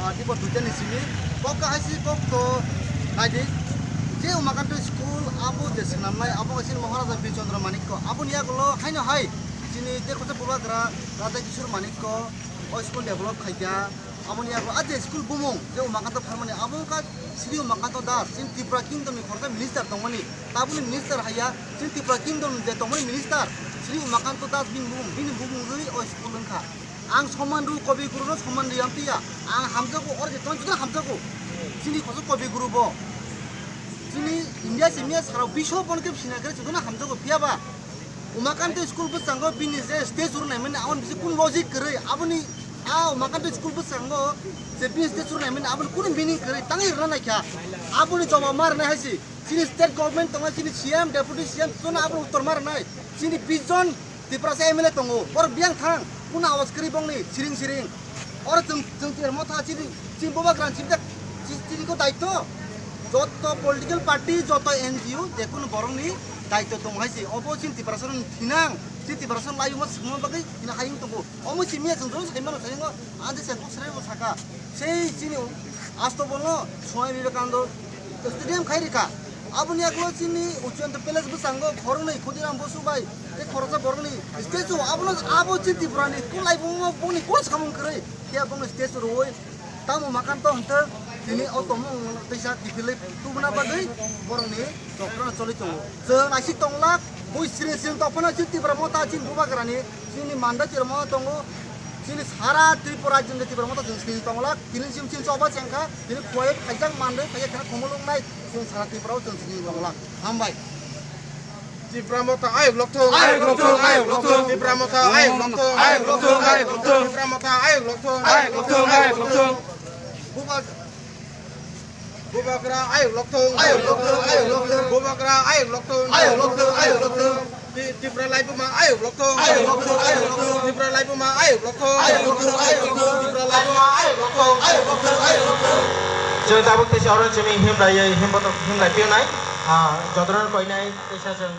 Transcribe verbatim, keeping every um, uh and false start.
Ati bo duitani simi, kok kahai si kok to naidi. Je Umakanto school abo je swnamnai abo chini Maharaja Bir Chandra Manikya. Aboni yagulo haino hai chini je kosa Bubagra Radha Kishore Manikya o school develop khaikha. Aboni yagulo a je school bumung je Umakanto pharmani abo wngkha Sri Umakanto Das, chini Tripura Kingdom ni khoroksa minister tongmani. Taboni minister haiya chini Tripura Kingdom je tongmani minister Sri Umakanto Das bini bumung, bini bumung rwi o school wngkha. Ang soman rw Kobi Guru no soman riyam piya. Ang hamjago, or je ton judon hamjago. Chini koso Kobi Guru bo. Chini India simiya sarao bisho bon ke sina kare judon hamjago piya ba. Umakanto school bwskango bini je stage rw naimani aboni bisi kun logic kwrwi. Aboni a Umakanto school bwskango je bini stage rw naimani aboni kun meaning kwrwi. Tangi rwna naikha. Aboni jawab ma rwnai haisi. Chini state government tongo, chini C M, deputy C M, jotono aboni uttor ma rwnai. Chini bish jon Tiprasa M L A tongo, borok biyang thang, kunu awas kwrwi bongni siring siring. Oro chwng, chwng Tipra Motha chini, chini Bubagra chini, chini ko daityo. Joto political party, joto N G O, jekunu borokni daityo tongo hai se. Obo chini Tiprasa rokni thinang, chini Tiprasa rokni ayungo swngma bagwi hino hayung tongo. Omo simiya chwng joto saimano saingo, ante se kok srebo saka. Sei chini asto bolno Swami Vivekananda Stadium khai rikha. Aboni yagulo chini Uchiyanta Palace bwskango khoroknwi Khudiram Bosu bai tei khoroksa borokni statue. Abono abo chini Tripurani kulai bongno bongni kol samung kwrwi. Phiya bongni statue rwui tamo Umakanto hwnkhe tini o tongmung teisa kiphilwi tubuna bagwi borokni jotono choli tongo. Chwng naisik tonglak, bui siring siring tongphano chini Tipra Motha chini Bubagrani chini manda Tipra Motha tongo. Chini sara Tripura rajyoni Tipra Motha chwng sini tonglak, tini chim chim choba chengkha, tini khuaio khaijak manwi khaiya kheno khumulwng nai, chwng sara Tripura o chwng sini tonglak. Hambai. Tipra Motha ayuk lokthung. Ayuk lokthung, ayuk lokthung. Tipra Motha ayuk lokthung. Ayuk lokthung, ayuk lokthung. Tipra Motha ayuk lokthung. Ayuk lokthung, ayuk lokthung. Buba-, Bubagra ayuk lokthung. Ayuk lokthung, ayuk lokthung. Bubagra ayuk lokthung. Ayuk lokthung, ayuk lokthung. Ti-, Tipra laibuma ayuk lokthung. Ayuk lokthung, ayuk lokthung. Tipra laibuma ayuk lokthung. Ayuk lokthung, ayuk lokthung. Tipra laibuma ayuk lokthung. Ayuk lokthung, ayuk lokthung. Chwng tabuk teisa oro chini himlaiwi himbono himlai piunai. Ah, jotono koinai teisa chwng.